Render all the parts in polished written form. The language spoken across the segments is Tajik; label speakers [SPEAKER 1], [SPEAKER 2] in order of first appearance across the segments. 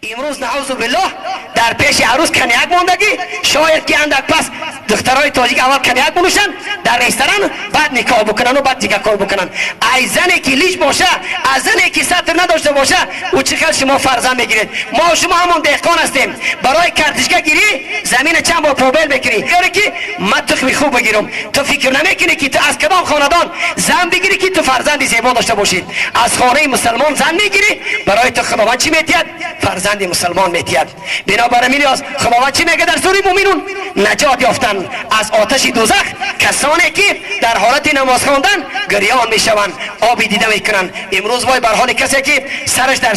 [SPEAKER 1] Имрӯз, наъузу биллоҳ, дар пеши арӯс коньяк мондагӣ. Шояд ки андак пас духтарои тоҷик аввал коньяк бинӯшанд дар ресторан, баъд никоҳ бикунану баъд дигар кор бикунанд. Ай зане ки лич боша, аз зане ки сатр надошта боша, ӯ чӣ хел шумо фарзанд мегиред? Мо шумо ҳамон деҳқон ҳастем. Барои картишка гирӣ замина чанд бор побел мекунӣ, ёре ки ман тухми хуб бигирам. Ту фикр намекунӣ, ки ту аз кадом хонадон зан бигирӣ, ки ту фарзанди зебо дошта бошӣ. Аз хонаи мусалмон зан мегирӣ, барои ту Худованд чӣ метиҳад? Фарзанди мусалмон метиҳад. Бинобар ин лиҳоз Худованд чӣ мегӯяд дар сураи Муъминун? Наҷот ёфтан аз оташи дӯзах касоне ки дар ҳолати намоз хондан гирён мешаванд, оби дида мекунанд. Имрӯз вой бар ҳоли касе ки сараш дар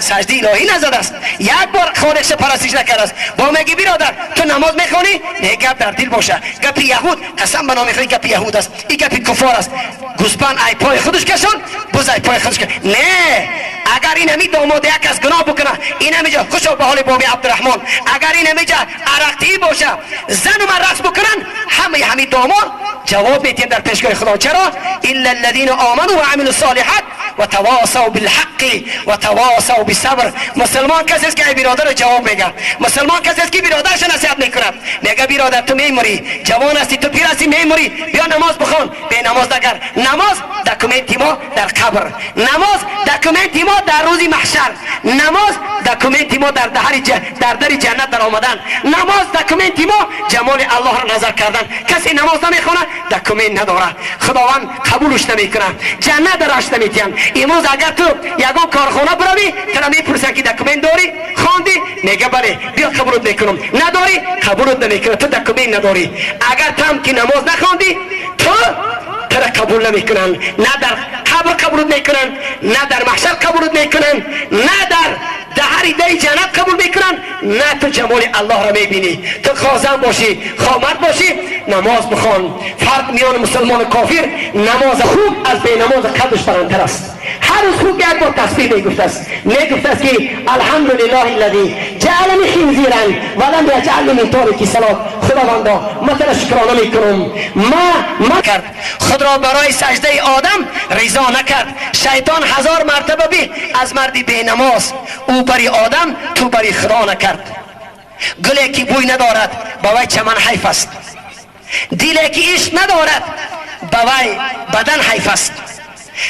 [SPEAKER 1] саждаи илоҳӣ назадааст, як бор холиқша парастиш накардааст. Бо меги: «Биродар, ту намоз мехонӣ?» Не, гап дар дил боша. Гапи яҳуд, қасам ба номи Худо, гапи яҳуд аст и гапи куффор аст. Гӯспанд ай пои худаш кашон, буз ай пои худаш. Не, агар ин ҳами домода як кас гуноҳ бикуна, ин ҳамиҷа, хушо ба ҳоли боби Абдураҳмон, агар ин ҳамиҷа арақтӣ боша, зану ман рақс бикунанд, ҳамаи ҳами домод ҷавоб метиҳем дар пешгоҳи Худо. Чаро? إلا الذين آمنوا وعملوا الصالحات وتواصوا بالحق وتواصوا بالصبر. مسلمان کسی است که ای برادر جواب میگه. مسلمان کسی است که برادرش نصیحت میکند. میگه: «بیرادر، تو میمری، جوان هستی، تو پیر هستی، میمری، بیا نماز بخوان، به نماز نگر.» نماز document ما در قبر، نماز document ما در روز محشر، نماز document ما در در جنت در آمدن، نماز document ما جمال الله را نظر کردن. کسی نماز نمیخونه، document نداره، خداوند قبولش نمیکنه، جنت درش نمیتین. امروز اگر تو یگان کارخانه بروی، تو میپرسن که document داری؟ خواندی؟ میگه بله، بیا قبولت میکنم. نداری؟ قبولت نمیکنه، تو document نداری. اگر تم که نماز نخواندی، تو ترا قبول نمیکنن. نه در قبر قبولت میکنن، نه در محشر قبولت میکنن، نه در دهری دی جنت قبول میکنن، نه تو جمال الله را میبینی. تو خواه زن باشی، خواه مرد باشی، نماز بخوان. فرق میان مسلمان و کافر نماز. خوک از بی نماز قدش بلندتر است. هر روز خوک یک بار تسبیح میگفت است، میگفت است که الحمد لله الذی جعلنی خنزیرا ولم یجعلنی من تارک الصلاه. خداوندا، ما تر شکرانه میکنم. ما کرد خود را برای سجده آدم رضا نکرد شیطان هزار مرتبه بی از مردی بی نماز. او بری آدم، تو بری خدا نکرد. گلی که بوی ندارد، به وی چمن حیف است. دلی که عشق ندارد، به وی بدن حیف است.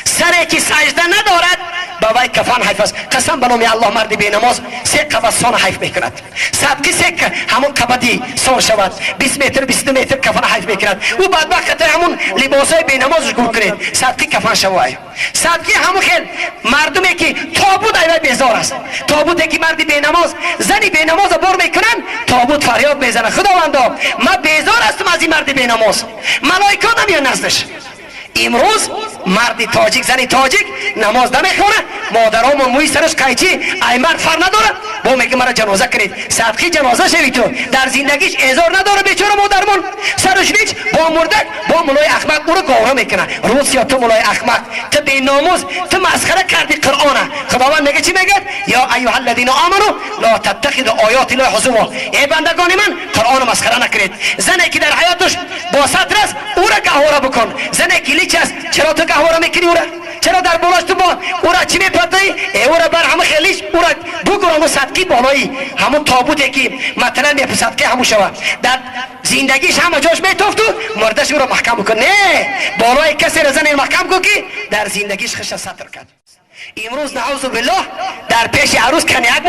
[SPEAKER 1] سری که سجده ندارد، به وی کفن حیف است. قسم به نام الله، مرد بی نماز سه قبض سان حیف میکند. صدقی سه همون قبضی سان شود، 20 متر، 22 متر کفن حیف میکند. او بدبخت همون لباسای بی نمازش گور کنید، صدقی کفن شوای. صدقی همون خیل مردمی که تابوت ایوه بیزار است. تابوتی که مردی بی نماز، زنی بی نماز بار میکنن، تابوت فریاد میزنه: «خداوندا، من بیزار هستم از این مرد بی نماز.» ملائکه نمیان نزدش. امروز مرد تاجیک، زن تاجیک نماز نمیخونه. مادرامون موی سرش قیچی، ای مرد فر نداره، با میگه مرا جنازه کنید. صدقی جنازه شوی. تو در زندگیش اعذار نداره. بیچاره مادرمون سرش ریچ با مردک با ملای احمق او رو گوره میکنه. روسیا، تو ملای احمق، تو بی ناموس، تو مسخره کردی قرآنه. خداوند میگه، چی میگه؟ یا ایها الذین آمنوا لا تتخذوا آیات الله هزوا. ای بندگان من، قرآن مسخره نکنید. زنی که در حیاتش با ستر است، او را گهواره بکن. زنی که لیچ است، چرا تو گهواره میکنی او را؟ چرا در بالاش تو با او را چی میپرتایی؟ او را بر همه خیلیش او را بگو. همون صدقی بالایی همون تابوته که مثلا می صدقی همون شود. در زندگیش همه جاش میتوفت و مردش او را محکم بکن. نه، بالای کسی را زن محکم کن که در زندگیش خش ستر کرد. امروز، نعوذ بالله، در پیش عروس کنیک.